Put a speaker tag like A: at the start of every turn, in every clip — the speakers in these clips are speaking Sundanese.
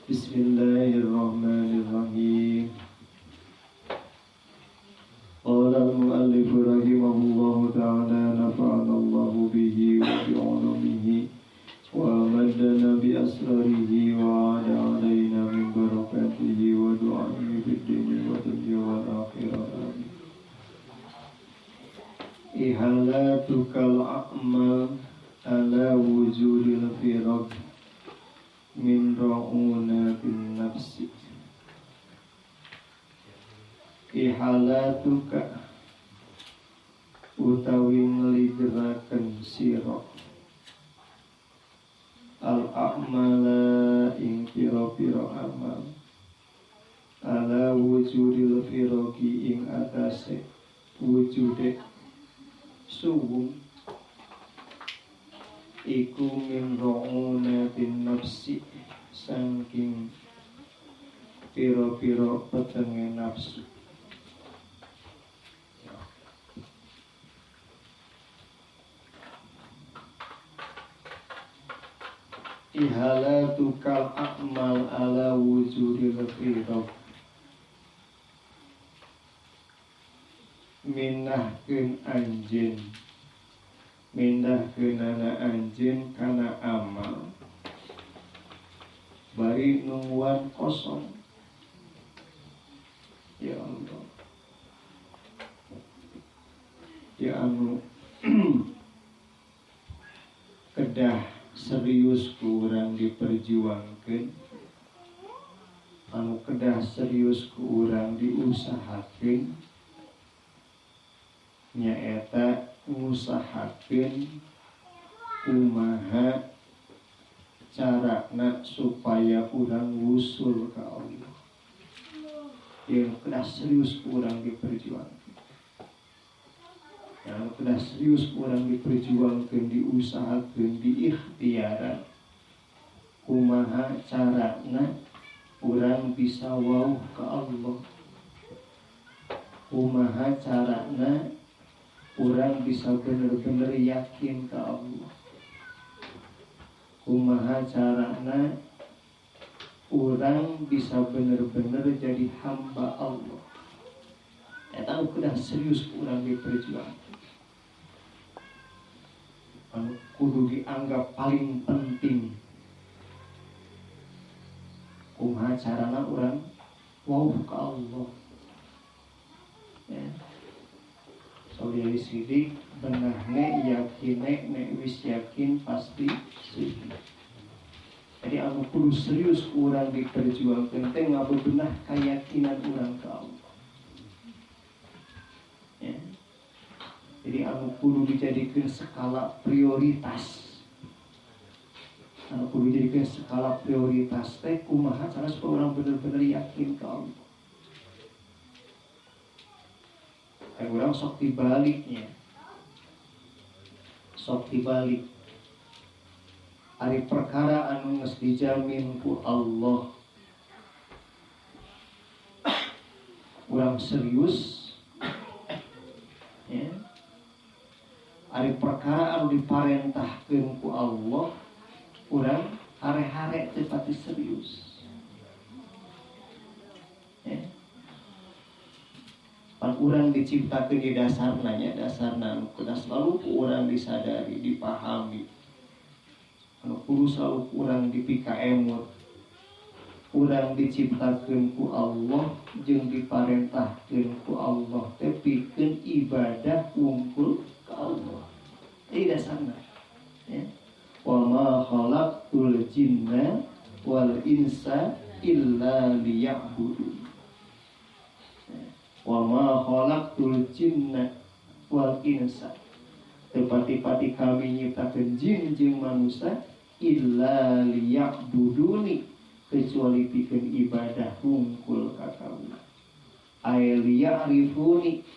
A: Bismillahirrahmanirrahim. Qala al-muallif rahimahullahu ta'ala nafa'ana Allahu bihi wa bi 'ulumihi wa maddana bi asrarihi wa 'ada 'alaina min barakatihi wa du'aihi fid dunya wa dunya wal akhirah. Amin. Ihalatukal a'mal ala wujudil firaq min ra'unatin nafsi. Ihalatuka utawi ngligeraken sira al a'mala ing pira-pira amal ala wujudil firaqi ing atase wujude suwung iku min ra'unatin nafsi saking pira-pira petenge nafsu. Ihalatukal a'mal ala wujudil firaq minahkeun anjeun, mindahkeunana anjeun kana amal bari nungguan kosong. Ya Allah, ya anu kedah serius ku urang diperjuangkeun, anu kedah serius ku urang diusahakeun, nyaeta ngusahakeun kumaha carana supaya urang wusul ka Allah. Yang kedah serius ku urang diperjuangkeun, yang kedah serius urang diperjuangkeun, diusahakeun, diikhtiaran kumaha carana urang bisa wauh ka Allah, kumaha carana urang bisa bener-bener yakin ka Allah, kumaha carana urang bisa bener-bener jadi hamba Allah. Eta kedah serius urang diperjuangkeun, anu kudu dianggap paling penting. Kumaha carana urang wauh ka Allah. Ya. Solihi sidik benahne yakine nek wis yakin pasti sidik. Jadi anu kudu serius urang diperjuangkeun teh ngabebenah keyakinan urang ka Allah. Ya. Jadi anu kudu dijadikan skala prioritas. Anu kudu dijadikan skala prioritas teh kumaha cara supaya orang bener-bener yakin ke Allah. Kayak orang sok dibaliknya, sok dibalik. Ari perkara anu geus dijamin ku Allah, urang serius. Ya. Ari perkara anu diparentahkeun ku Allah, urang hare-hare teu pati serius. Ya. Pan urang diciptakeun di dasarna nya, dasarna anu kudu selalu ku urang disadari, dipahami. Anu kudu selalu ku urang dipikaemut. Urang diciptakeun ku Allah jeung diparentahkeun ku Allah teh pikeun ibadah wungkul ka Allah. Ini dasarna. Ya. Wa ma khalaqtul jinna wal insa illa liya'budun. Wa ma khalaqtul jinna wal insa. Tepati-pati kami nyiptakeun jin jeung manusia illa liya'buduni, kecuali pikeun ibadah wungkul ka kaula. Ay liya'rifuni,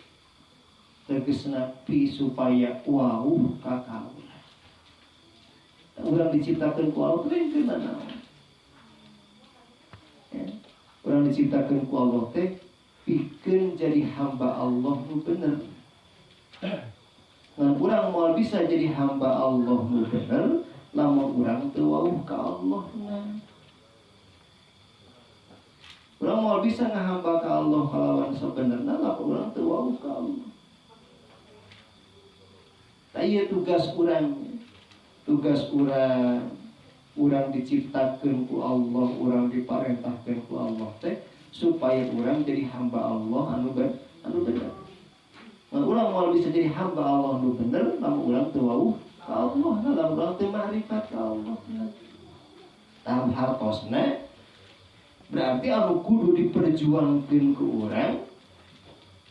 A: tegesna pi supaya wauh ka kaula. Urang diciptakeun ku Allah teh keun naon? Ya. Urang diciptakeun ku Allah teh pikeun jadi hamba Allah nu bener. Ngan urang moal bisa jadi hamba Allah nu bener lamun urang teu wauh ka Allah na. Urang moal bisa ngahamba ka Allah kalawan sabenerna lamun urang teu wauh ka Allah. Tah ieu tugas urang. Tugas urang, urang diciptakeun ku Allah, urang diparentahkeun ku Allah teh supaya urang jadi hamba Allah anu bener. Mun urang moal bisa jadi hamba Allah anu bener lamun urang teu wauh ka Allah, lamun urang teu ma'rifat ka Allah. Tahap hartosna berarti anu kudu diperjuangkeun ku urang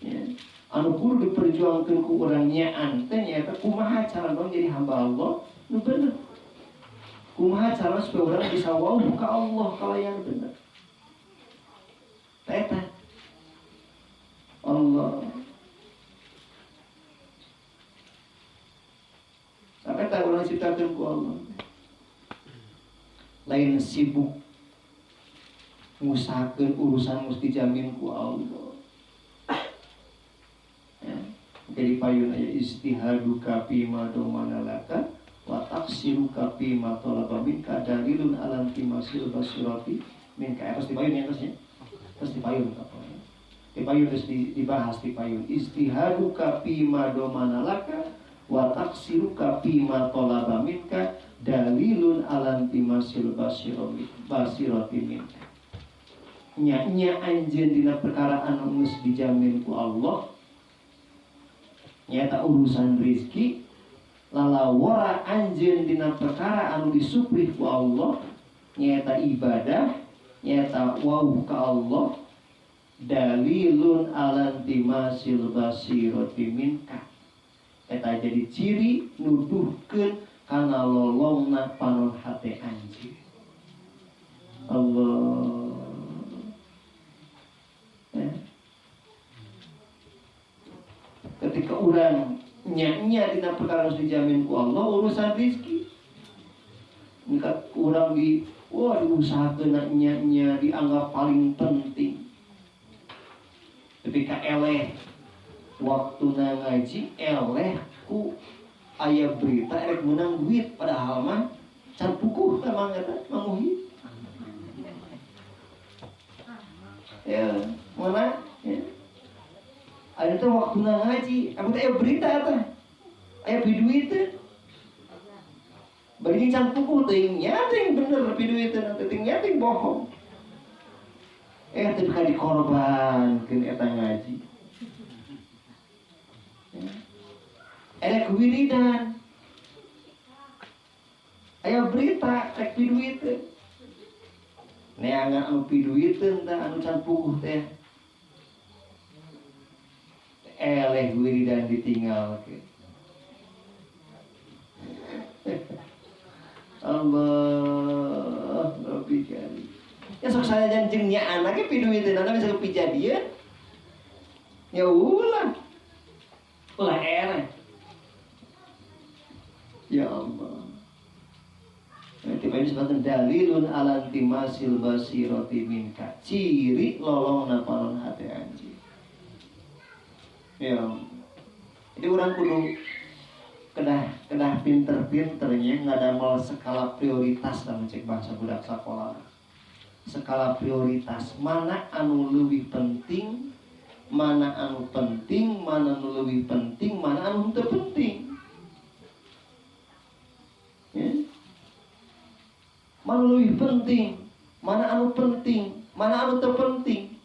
A: ya. Anu kudu diperjuangkeun ku urang nyaan teh nyaeta kumaha cara urang jadi hamba Allah nu bener. Kumaha cara supaya urang bisa wauh ka Allah kalayan bener. Eta Allah. Sampai tak urang ciptakeun ku Allah. Lain sibuk ngusahakeun urusan mesti dijamin ku Allah. Ya. Jadi payun aya istihaduka fi ma domanalaka wa taqsiruka fi ma talaba minka dalilun alam timasil basirati minka. Terus dipayun ya terusnya. Terus dipayun apa? Dipayun terus dibahas dipayun. Istihaduka fi ma domanalaka wa taqsiruka fi ma talaba minka dalilun alam timasil basirati minka. Nya anjeun dina perkara anu geus dijamin ku Allah nyaeta urusan rezeki, lalawara anjeun dina perkara anu disuprih ku Allah nyaeta ibadah, nyaeta wauh ka Allah, dalilun alan timasil basirati minka. Eta jadi ciri nuduhkeun kana lolongna panon hate anjeun. Allah. Ya. Ketika orang nya dina perkara harus dijamin ku Allah urusan rezeki. Maka orang di wah diusahakeun nya dianggap paling penting. Ketika eleh waktuna ngaji eleh ku aya berita erek menang duit padahal mah can pukuh emang eta manguhi. Ya, mana? Ya. Ada teh waktuna ngaji, aku teh aya berita teh. Aya piduit teh. Bari can pukuh teuing nya teuing bener piduiteun teh teuing nya teuing bohong. Teu ka dikorbankeun eta ngaji. Ya. Erek wiridan. Aya berita rek piduiteun. Neangan anu piduiteun teh anu can puguh teh. Eleh wiridan ditinggalkeun. Allah Rabbi kali. Ya sok sanajan jeung nya anake piduiteun ana bisa pijadieun. Ya ulah. Ulah eleh. Ya Allah. Nanti ini sebutkan dalilun ala timasil basirati minka. Ciri lolongna panon hate anjeun. Ya. Jadi orang kudu kedah pinter-pinternya ngadamel skala prioritas dalam cek bahasa budak sekolah. Skala prioritas mana anu leuwih penting, mana anu penting, mana anu leuwih penting, mana anu henteu penting. Ya. Mana lebih penting, mana anu penting, mana anu terpenting.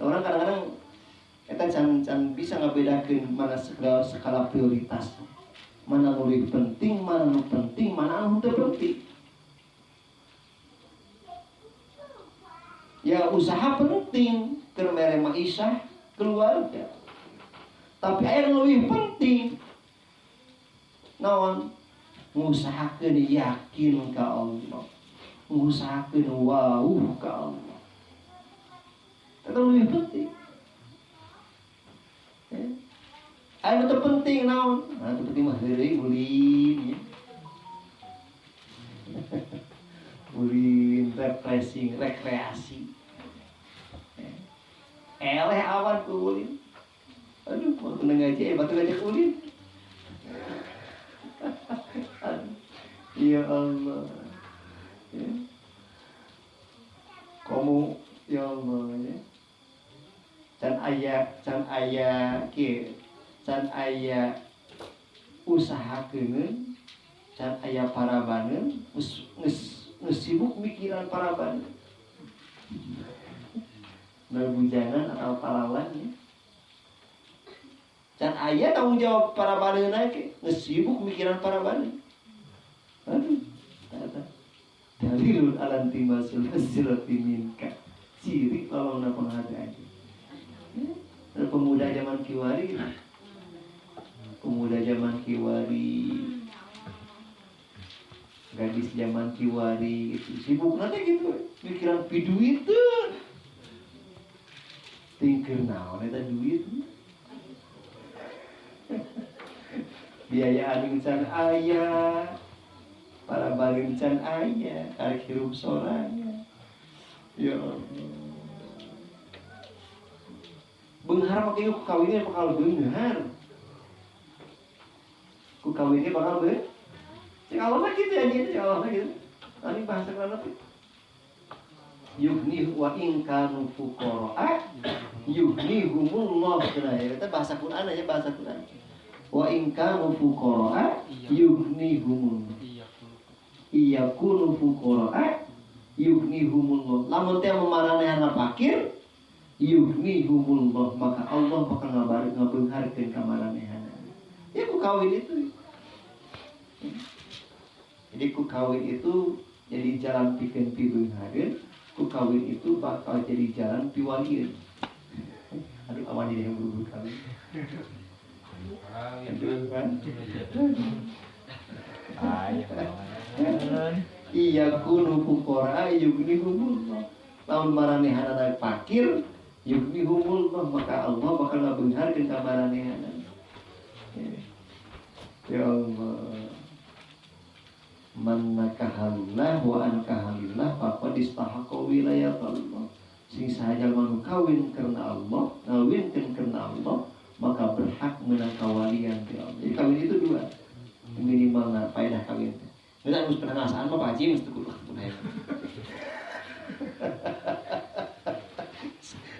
A: Orang kadang-kadang kita can bisa ngabedakeun mana skala prioritas, mana anu lebih penting, mana anu penting, mana anu teu penting. Ya usaha penting keur mere maisha keluarga. Tapi aya nu leuwih penting naon? Ngusahakeun yakin ka Allah, ngusahakeun wauh ka Allah. Itu lebih penting. Ya. Anu teu penting naon? Nah, teu penting mah heureuy ulin ya. Ulin refreshing, rekreasi. Ya. Eleh awan ku ulin. Aduh, mau ngaji, batu ngajak ulin. Ya Allah. Ya. aya kieu, can aya usaha keuneun, can aya parabaneun, geus sibuk mikiran parabaneun. Bujangan atau parawan ya. Can aya tanggung jawab parabaneun ge, geus sibuk mikiran parabaneun. Aduh, eta dalilun alanti masul basirati minka. Ciri tolongna penghargaan. Ya, pemuda zaman kiwari. Pemuda zaman kiwari, gadis zaman kiwari itu sibuk nanti gitu, mikiran piduiteun. Tingker naon eta duit. Biayaan can aya, para baleun can aya, karek hirup sorangan. Ya Allah. Beunghar mah kieu kawinnya bakal beunghar. Ku kawinnya bakal beunghar. Cek Allah mah kitu ya, cek Allah mah kitu. Ani bahasa kana teh. Yughni wa in kanu fuqara yughnihumullah cenah ya, eta bahasa Quran aja, bahasa Quran. Wa in kanu fuqara yughnihumullah. Iyakunu fuqara yughnihumullah. Lamun teh mamaranehna fakir yughnihumullah, maka Allah bakal ngabeungharkeun ka maranehna. Ya ku kawin itu. Jadi ku kawin itu jadi jalan pikeun pibeunghareun, ku kawin itu bakal jadi jalan piwalieun. Aduh, awan jadi yang buru-buru kawin. Aduh kan. Iya kunu fuqara yughnihumullah. Lamun maranehna fakir yughnihumullah, maka Allah bakal ngabeungharkeun ka maranehna. Ya Allah. Man nakahalillah wa ankahalillah faqad istahaqqa wilayatallah. Sing saha jalma nu kawin karena Allah, ngawinkeun karena Allah, maka berhak menang kawalian ti Allah. Jadi kawin itu dua. Minimal na faedah kawin teh. Geus geus pernah ngasaan mah Pak Haji mesti kudu hayang.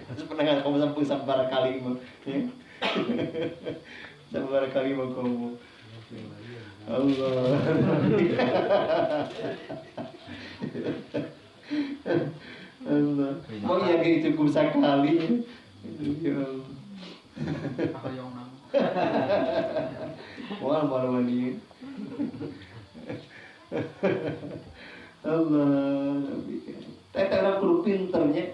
A: Terus pernah kamu sampai sabar kali mah. Sabar kali mah kamu. Allah. Allah. Mau ya kayak cukup sekali. Ya Allah. Wah, malu mandi. Allah. Tapi orang kudu pinternya,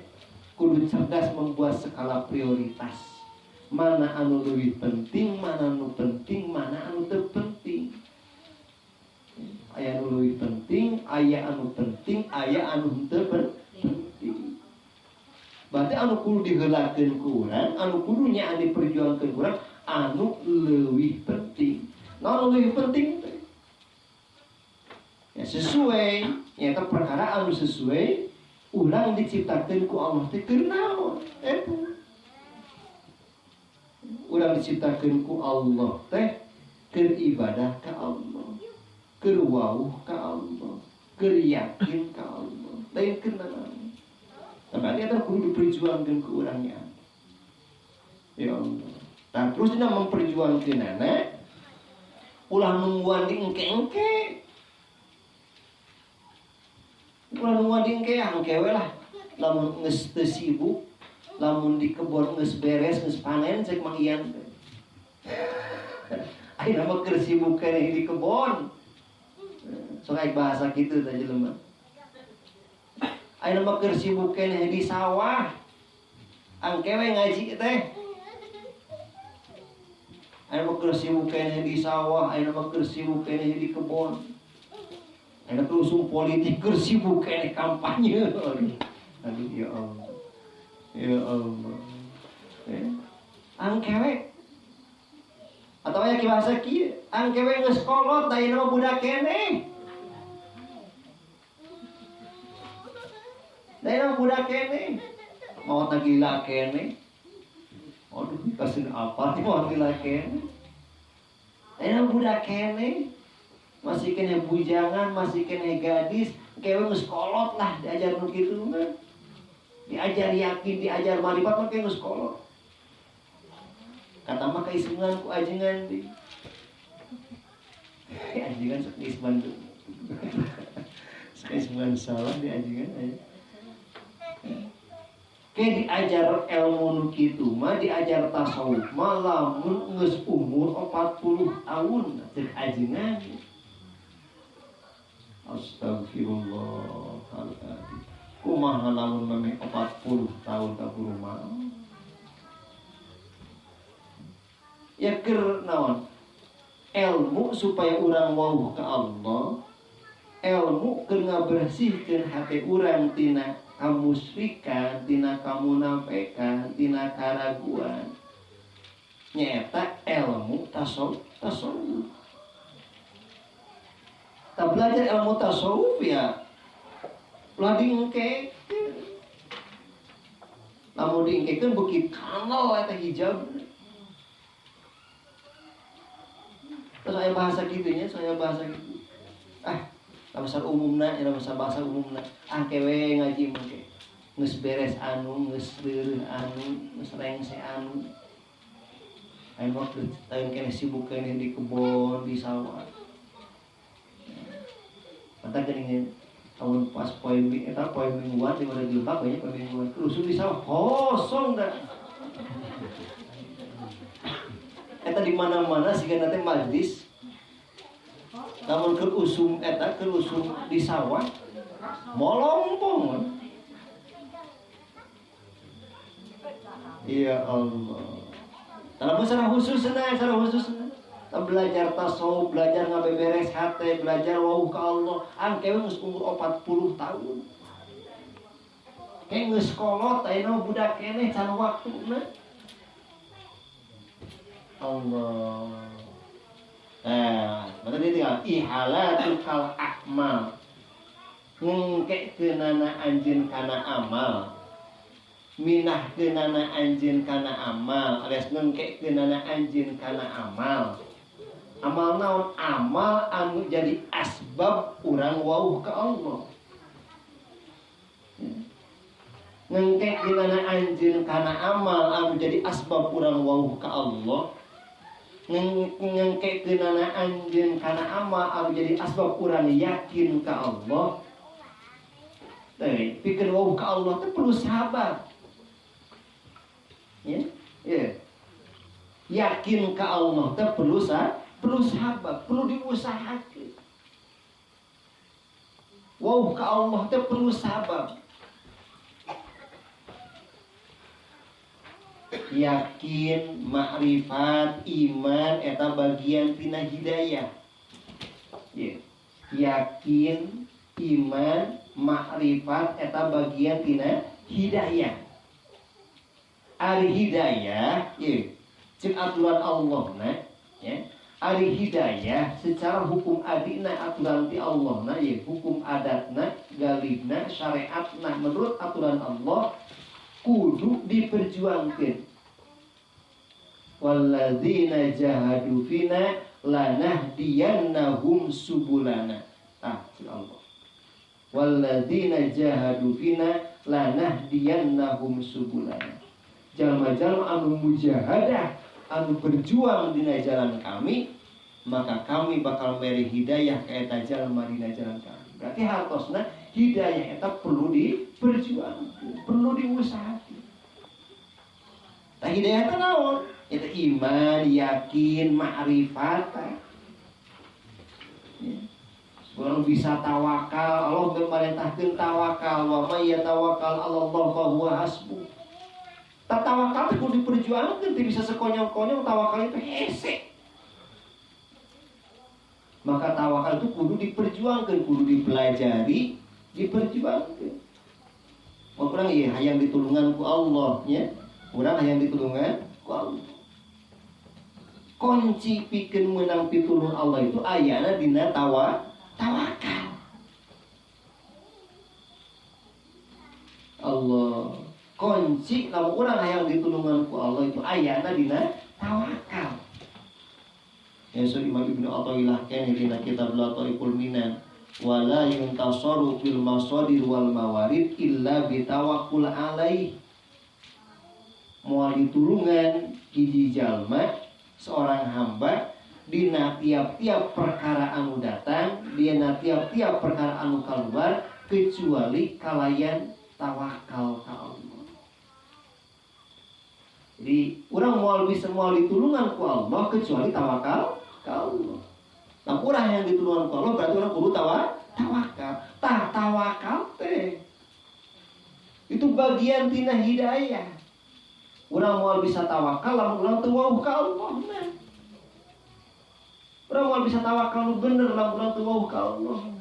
A: kudu cerdas membuat skala prioritas. Mana anu lebih penting, mana anu penting, mana anu teu penting. Aya anu leuwih penting, aya anu penting, aya anu henteu penting. Berarti anu kudu diheulakeun ku urang, anu kudu nya diperjuangkeun ku urang, anu leuwih penting. Naon leuwih penting teh? Ya sesuai, nyaeta perkara anu sesuai urang diciptakeun ku Allah teh keur naon? Eta. Urang diciptakeun ku Allah teh keur ibadah ka Allah, keur wauh ka Allah, keur yakin ka Allah. Lain keur naon. Tapi eta kudu diperjuangkeun ku urangnya. Ya Allah. Nah, terus dina memperjuangkeunana ulah nungguan di engke-engke. Ulah nungguan di engke, engke we lah. Lamun geus teu sibuk, lamun di kebon geus beres, geus panen cek Mang Ian teh. Ayeuna mah keur sibuk keneh di kebon. Sok aya bahasa kitu teh jelema. Ayeuna mah keur sibuk keneh di sawah. Angke we ngaji teh. Ayeuna mah keur sibuk keneh di sawah, ayeuna mah keur sibuk keneh di kebon. Ayeuna keur usum politik keur sibuk keneh kampanye. Aduh ya Allah. Ya Allah. Angke we. Atau aya bahasa kieu, angke we geus kolot da ayeuna mah budak keneh. Da ayeuna mah budak keneh. Maot gila keneh. Aduh, kasih apa nih maot gila keneh. Ayeuna budak keneh. Masih keneh bujangan, masih keneh gadis, kewe geus kolot lah diajar nu kitu mah. Diajar yakin, diajar marifat mah geus kolot. Kata mah kaisungan ku ajengan deui. Ajengan sok isman tuh. Kaisuman salah di ajengan aya. Ke diajar ilmu nu kitu mah diajar tasawuf mah lamun geus umur 40 tahun cek ajengan. Astagfirullahaladzim. Kumaha lamun memeh 40 tahun kaburu mah. Ya keur naon? Ilmu supaya urang wauh ka Allah, ilmu keur ngabersihkeun hate urang tina kamusyrikan, tina kamunafikan, tina karaguan. Nyaeta ilmu tasawuf. Tak belajar ilmu tasawuf ya ulah diengkekeun. Lamun diengkekeun beuki kanal eta hijab. Terus saya bahasa gitunya, saya bahasa gitu. Ah, bahasa umumna, ya bahasa umumna. Ah kewe ngaji mah ke. Geus beres anu, geus reureuh anu, geus rengse anu. Aing waktu lain keneh sibuk keneh di kebon, di sawah. Mata geuning amun pas poe eta poe mingguan di mana dilebak we nya poe mingguan. Rusuh di sawah kosong dah. Eta di mana-mana siga teh majlis. Lamun keur usum eta keur usum di sawah molompong. Ya Allah. Lamun secara khususna, secara khususna belajar tasawuf, belajar ngabeberes hate, belajar wauh ka Allah. Angke we geus umur 40 tahun. Ke geus kolot ayeuna budak keneh can waktuna. Allah. Nah, berarti dia tinggal ihalatul kal akmal. Ngengkekeunana anjeun kana amal. Minahkeunana anjeun kana amal, alias ngengkekeunana anjeun kana amal. Amal naon? Amal anu jadi asbab urang wauh ka Allah. Ngengkekeunana anjeun kana amal anu jadi asbab urang wauh ka Allah. Ngengkekeunana anjeun kana amal anu jadi asbab urang yakin ka Allah. Teh, pikeun wauh ka Allah teh perlu sabar. Ya, ya. Yakin ka Allah teh perlu sabar, perlu diusahakeun. Wauh ka Allah teh perlu sabar. Yakin, makrifat, iman eta bagian tina hidayah. Ya. Yakin, iman, makrifat eta bagian tina hidayah. Ari hidayah, ya, cek aturan Allah na, ya. Ari hidayah secara hukum adina aturan ti Allah na, ya, hukum adatna, galibna, syariatna menurut aturan Allah kudu diperjuangkeun. Walladzina jahadu fina lanahdiyannahum subulana. Ah, cek Allah. Walladzina jahadu fina lanahdiyannahum subulana. Jalma-jalma anu mujahadah, anu berjuang dina jalan kami, maka kami bakal mere hidayah ka eta jalma dina jalan kami. Berarti hartosna hidayah eta perlu diperjuangkeun, perlu diusahakeun. Tah hidayah teh naon? Eta iman, yakin, ma'rifat. Ya. Orang bisa tawakal, Allah memerintahkeun tawakal, wa may yatawakkal 'ala Allah fa huwa hasbuh. Tawakal itu kudu diperjuangkan, tidak bisa sekonyong-konyong tawakal itu hese. Maka tawakal itu kudu diperjuangkan, kudu dipelajari, diperjuangkan. Oh, kurang iya hayang ditulungan ku Allah, ya. Kurang hayang ditulungan ku Allah. Kunci pikeun meunang pitulung Allah itu ayana dina tawakal. Allah. Kunci lamun urang hayang ditulungan ku Allah itu ayana dina tawakal. Ya so Imam Ibnu Athaillah keneh dina kitab Lataiful Minan, wala yuntasaru fil masadir wal mawarid illa bitawakkul alaih. Moal ditulungan hiji jalma seorang hamba dina tiap-tiap perkara anu datang, dina tiap-tiap perkara anu keluar kecuali kalayan tawakal ka Allah. Jadi urang moal bisa moal ditulungan ku Allah kecuali tawakal ka Allah. Nah, urang yang ditulungan ku Allah berarti urang kudu tawakal. Tah tawakal teh itu bagian tina hidayah. Urang moal bisa tawakal lamun urang teu wauh ka Allah mah. Urang moal bisa tawakal nu bener lamun urang teu wauh ka Allah.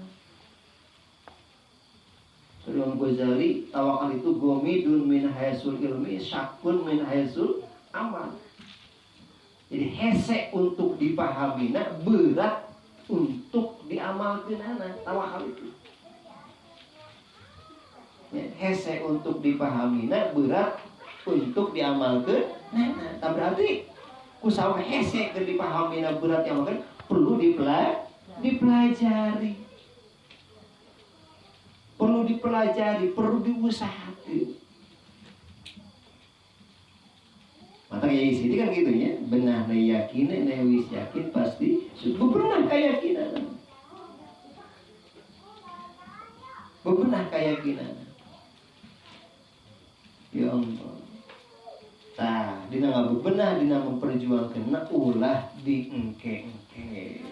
A: Imam Ghazali, tawakal itu gomidun min hayasul ilmi, syakun min hayasul amal. Jadi hese untuk dipahamina, berat untuk diamalkeunana tawakal itu. Ya, hese untuk dipahamina, berat untuk diamalkeun. Nah, tak berarti kusawa hese keur dipahamina berat diamalkeun perlu dipelajari. Perlu dipelajari, perlu diusahakan. Maka ya isi kan gitu ya, benah na yakin, na wis yakin pasti bebenah keyakinan. Bebenah keyakinan. Ya Allah. Tah, dina ngabebenah, dina memperjuangkeun ulah diengke-engke.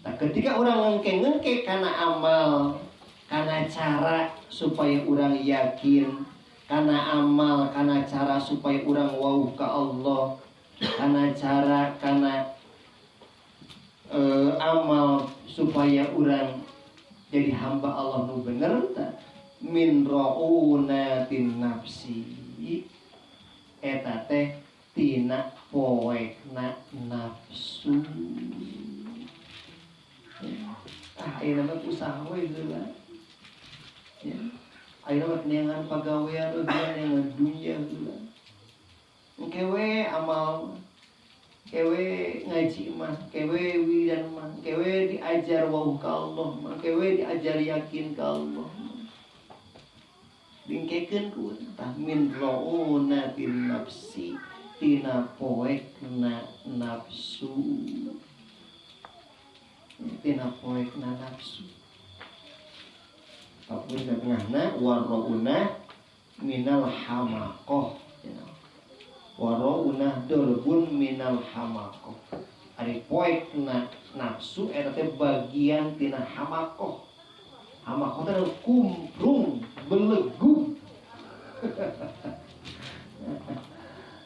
A: Nah, ketika orang ngengke-ngengke karena amal, karena cara supaya orang yakin, karena amal, karena cara supaya orang wauh ke Allah, karena cara, karena amal supaya orang jadi hamba Allah nu bener, min raunatin nafsi, eta teh tina poekna nafsu. Ah, ayeuna mah usaha we heula. Ya. Ayeuna mah neangan pagawean we neangan dunya heula. Engke we amal, engke we ngaji mah, engke we wiridan mah, engke we diajar wauh ka Allah mah, engke we diajar yakin ka Allah. Dingkekeun ku tah min raunatin nafsi, tina poekna nafsu. Tina poekna nafsu. Apun tengahna warrauna minal hamaqah. Warrauna dolbun minal hamaqah. Ari poekna nafsu eta teh bagian tina hamaqah. Hamaqah teh kumprung, belegug.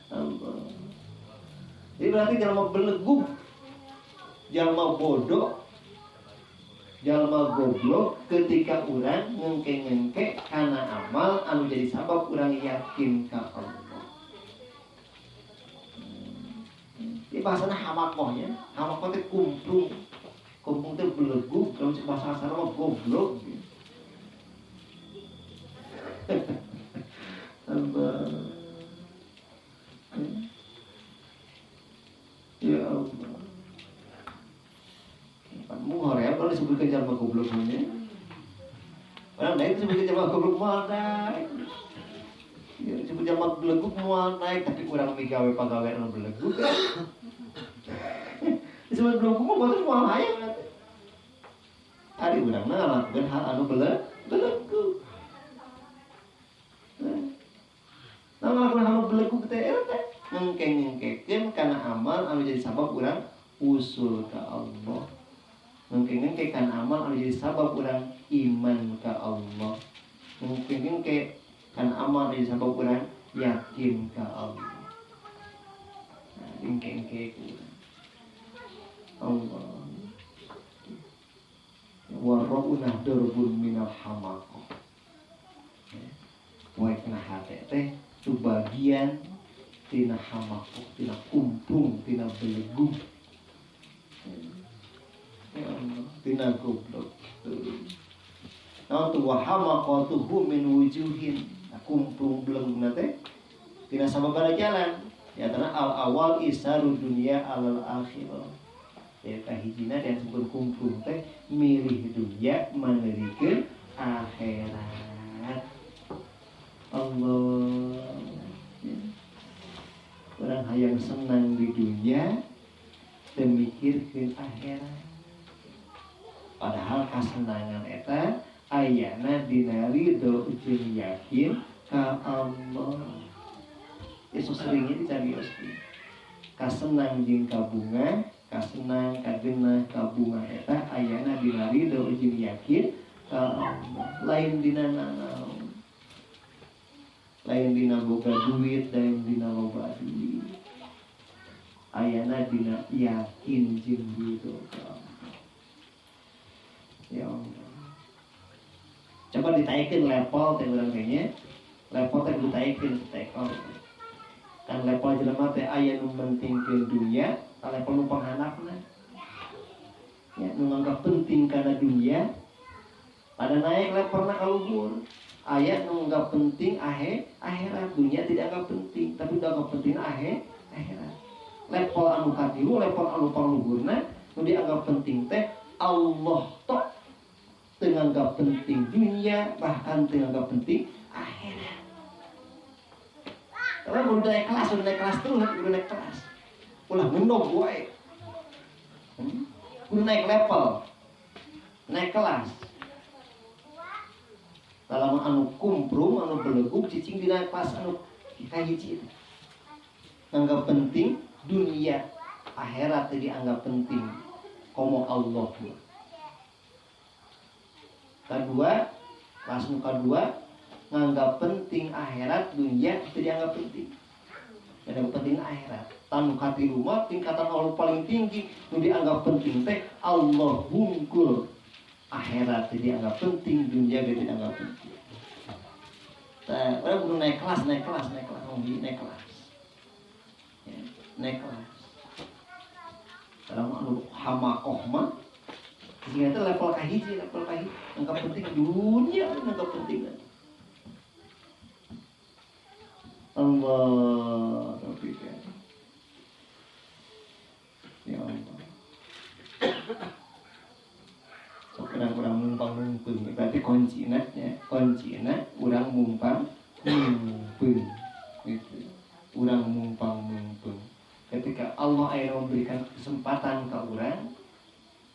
A: Allah. Jadi berarti jalma belegug, jalma bodoh, jalma goblok ketika urang ngengke-ngengke kana amal anu jadi sabab urang yakin ka Allah. Ini bahasana hamakohnya, hamakoh teh kumprung, kumprung teh belegug, kalau bahasa asal mah goblok. Allah. Ya Allah. Muhor ya, kalau disebutkan jalma goblok nya. Orang lain disebutkan jalma goblok moal naik. Ya, disebut jalma belegug moal naik, tapi urang migawe pagawean anu belegug. Disebut belegug mah batur moal hayang. Ari urang mah ngalakukeun hal anu belegug. Nah, ngalakukeun hal anu belegug teh eta teh ngengke-ngengkekeun kana amal anu jadi sabab urang usul ka Allah. Ngengke-ngengke kana amal anu jadi sabab urang iman ka Allah. Ngengke-ngengke kana amal anu jadi sabab urang yakin ka Allah. Nah, ngengke-ngengke ku Allah. Warrauna darbun minal hamaqah. Poe kana hate teh itu bagian tina hamaqah, tina kumprung, tina belegug. Ya Allah, tina goblok. Nah, tu wahamaqatuhu min wujuhin. Nah, kumprung belegugna teh tina sababaraha jalan. Ya karena al awal isaru dunia alal akhirah. Ya kahijina dan sebut kumprung teh milih dunia manerikeun akhirat. Allah. Ya. Urang hayang senang di dunia teu mikirkeun akhirat. Padahal kasenangan eta ayana dina ridho jeung yakin ka Allah. Itu seringnya dicarioskeun. Kasenang jeung kabunga, kasenang kagenah kabunga eta ayana dina ridho jeung yakin ka Allah. Lain dina nanaon. Lain dina boga duit, lain dina loba duit. Ayana dina yakin jeung ridho ka Allah. Ya Allah. Coba ditaikeun level teh urang teh nya. Level teh ditaikeun level. Kan level jelema teh aya nu pentingkeun dunia, ka level nu panghandapna. Ya, nu nganggap penting kana dunia, pada naik levelna ka luhur. Aya nu nganggap penting akhirat, dunia tidak anggap penting, tapi udah anggap penting akhirat. Level anu katilu, level anu pangluhurna nu dianggap penting teh Allah tok, teu nganggap penting dunia, bahkan teu nganggap penting akhirat. Karena udah naik kelas, udah naik kelas terus, udah naik kelas. Ulah ngendog wae. Udah naik level, naik kelas. Dalam anu kumprung, anu belegug, cicing dina kelas anu kahiji. Nganggap penting dunia, akhirat teu dianggap penting. Komo Allah. Kedua, kelas nu kadua nganggap penting akhirat, dunia itu dianggap penting. Dianggap penting akhirat. Tanu katilu mah tingkatan Allah paling tinggi nu dianggap penting teh Allah hungkul. Akhirat itu dianggap penting, dunia ge dianggap penting. Tah, urang kudu naik kelas, naik kelas, naik kelas, naik kelas. Ya, naik kelas. Dalam anu hamakoh mah sehingga itu level kahiji, level kahiji anggap penting dunia, anggap penting. Allah taufik ya. Ya Allah. So kurang-kurang mumpang-mumpung, berarti kuncina ya, kuncina urang mumpang mumpung gitu. Urang mumpang mumpung. Ketika Allah ayeuna memberikan kesempatan ka urang,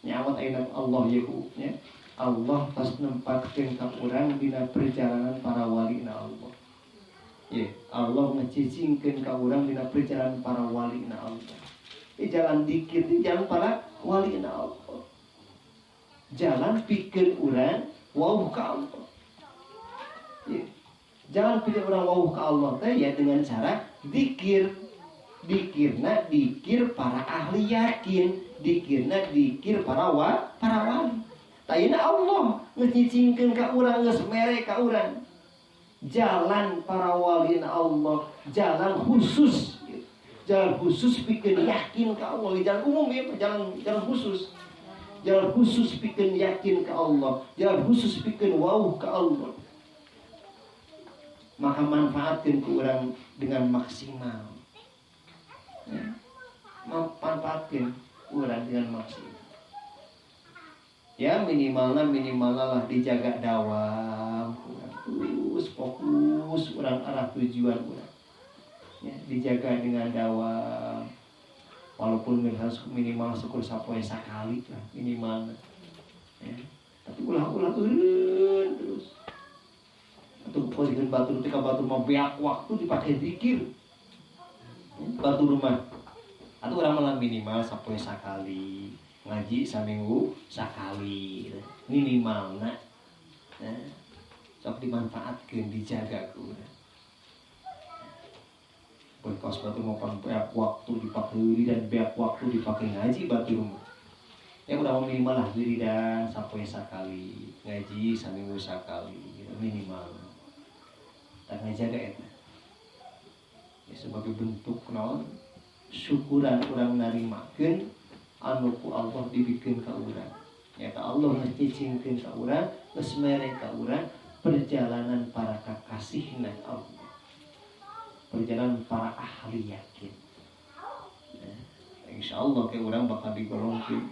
A: nyawat ayeuna Allah yehu nya. Allah tos nempatkeun ka urang dina perjalanan para wali na Allah. Ya, Allah ngecicingkeun ka urang dina perjalanan para wali na Allah. Di jalan dikir, di jalan para wali na Allah. Jalan pikeun urang wauh ka Allah. Ya. Jalan pikeun urang wauh ka Allah teh ya dengan cara dikir. Dikirna dikir para ahli yakin, dikirna dikir para wali. Tayina Allah ngecicingkeun ka urang, geus mere ka urang. Jalan para wali Allah, jalan khusus. Jalan khusus pikeun yakin ka Allah, jalan umum ya, jalan khusus. Jalan khusus pikeun yakin ka Allah, jalan khusus pikeun wauh ka Allah. Maka manfaatkeun ku urang dengan maksimal. Ya, manfaatkeun urang dengan maksimal. Ya minimalnya lah dijaga dawam urang, terus fokus urang arah tujuan urang. Ya, dijaga dengan dawam. Walaupun minimal syukur sapoe sakali lah minimalnya. Ya, tapi ulah-ulah eureun terus. Atau peureun batur teh ka batur mah beak waktu dipakai zikir. Batu rumah atau orang malah minimal sapoe sakali ngaji saminggu sakali minimal nah, sok dimanfaatkeun dijaga ku urang. Pun kaos batu mau beak waktu dipakai wiridan, beak waktu dipakai ngaji batu rumah. Ya udah minimal lah wiridan sapoe sakali ngaji saminggu sakali minimal. Tak ngajaga eta. Ya, sebagai bentuk naon syukuran urang narimakeun anu ku Allah dibikeun ka urang. Nyata Allah geus cicingkeun ka urang, geus mere ka urang perjalanan para kakasihna Allah. Perjalanan para ahli yakin. Nah, insyaallah ke urang bakal digolongkeun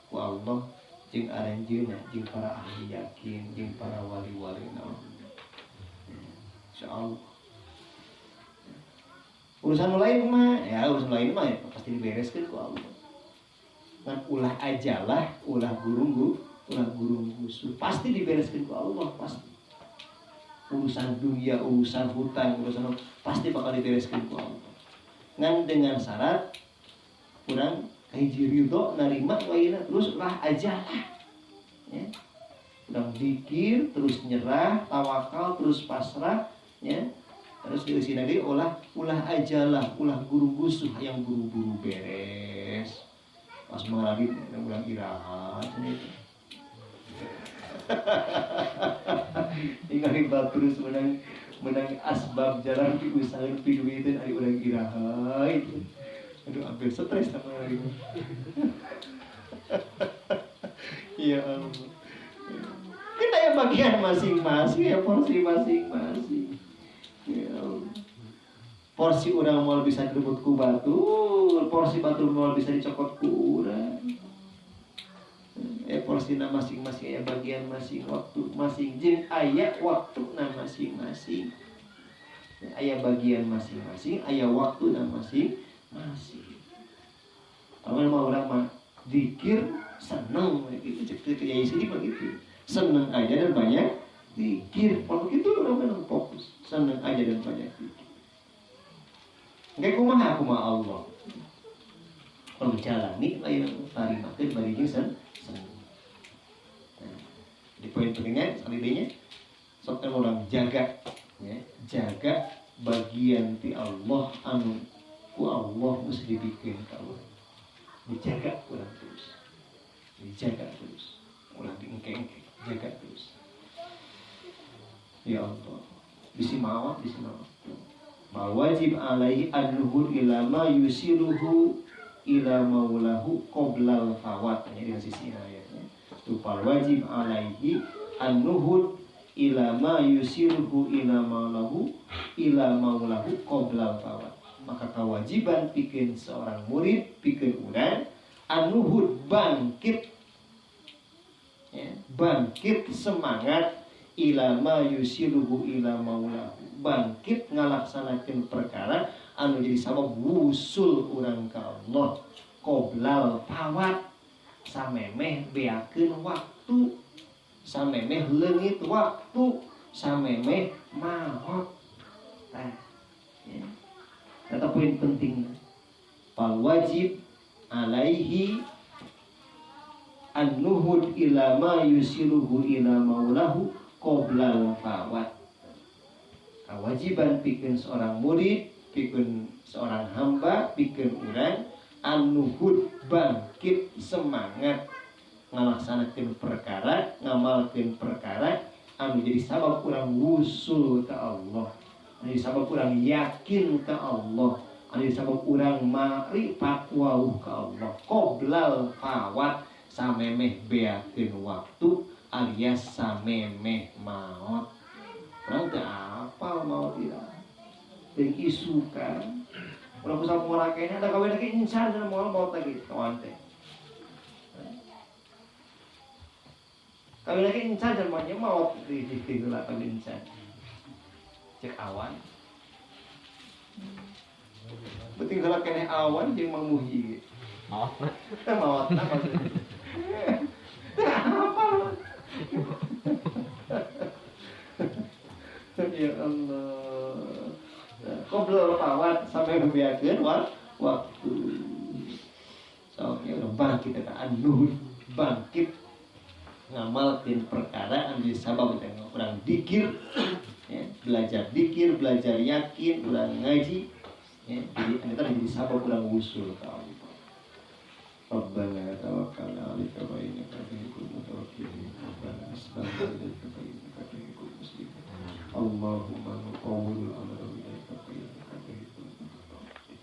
A: ku Allah jeung aranjeunna jeung para ahli yakin, jeung para wali-wali Allah. Insyaallah. Urusan lain mah, ya urusan lain mah ya, pasti dibereskan ku Allah. Ngan ulah ajalah, ulah gurung gusuh, pasti dibereskan ku Allah pasti. Urusan dunia, urusan hutang, urusan pasti bakal dibereskan ku Allah. Ngan dengan syarat kurang kahiji ridho narima waina terus ulah ajalah. Ya. Kurang dikir, terus nyerah, tawakal, terus pasrah, ya. Terus di sini lagi ulah ajalah, ulah guru gusuh yang buru-buru beres. Pas mengalami ulang iraha itu. Tinggal batur menang asbab jalan diusahakan piduitan ari urang iraha itu. Aduh, hampir stres sama lagi. Ya Allah. Kita ya bagian masing-masing, ya porsi masing-masing. Ya Allah. Porsi urang mau bisa direbut ku batur, porsi batur mau bisa dicokot ku urang. Porsi na masing-masing ya bagian masing waktu masing jeung aya waktu na masing-masing. Aya bagian masing-masing, aya waktu na masing-masing. Kalau mau orang mah dikir seneng gitu, cek kiai sini begitu. Seneng aja dan banyak dikir. Kalau begitu orang memang fokus, seneng aja dan banyak dikir. Kayak kumaha kumaha Allah. Kalau jalani lain tarimakeun bari jeung seneng. Nah, di poin pentingnya salidenya sok kan orang jaga ya, jaga bagian ti Allah anu ku Allah mesti dibikin ka urang. Dijaga urang terus. Dijaga terus. Ulah diengke-engke, jaga terus. Ya Allah, bisi maot, bisi maot. Mal wajib alaihi an-nuhur ila ma yusiluhu ila maulahu qoblal fawat. Ini dengan sisi ayatnya. Itu fal wajib alaihi an-nuhur ila ma yusiluhu ila maulahu ila maulahu qoblal fawat. Maka kewajiban pikeun seorang murid, pikeun urang an-nuhur bangkit, ya, bangkit semangat ila ma yusiluhu ila maulahu, bangkit ngalaksanakeun perkara anu jadi sabab wusul urang ka Allah qoblal fawat, samemeh beakeun waktu, samemeh leungit waktu, samemeh maot. Nah, ya. Eta poin penting. Fal wajib alaihi an-nuhud ila ma yusiluhu ila maulahu qoblal fawat. Kewajiban pikeun seorang murid, pikeun seorang hamba, pikeun urang an-nuhud bangkit semangat ngalaksanakeun perkara, ngamalkeun perkara anu jadi sabab urang wusul ka Allah, anu jadi sabab urang yakin ka Allah, anu jadi sabab urang makrifat wauh ka Allah qoblal fawat, samemeh beakeun waktu alias samemeh maot. Urang teu apal maot ieu. Jeung isukan urang usah morakena da kawin lagi insan cenah moal maot lagi kawan teh. Kawin lagi insan cenah moal maot di heula kawin insan. Cek awan. Penting heula keneh awan jeung Mang Muhyi ge.
B: Maotna.
A: Maotna maksudnya. Apa? Ya Allah. Qoblal fawat sampai membiarkan waktu. Soalnya udah bangkit eta an-nuhud, bangkit ngamalkeun perkara anu jadi sabab urang dikir, ya, belajar dikir, belajar yakin, urang ngaji, ya, jadi eta jadi sabab urang wusul ka Allah. Rabbana tawakkalna 'alaika wa innaka tuhibbul mutawakkilin. Rabbana aslamna ilaika fa innaka tuhibbul muslimin. Allahumma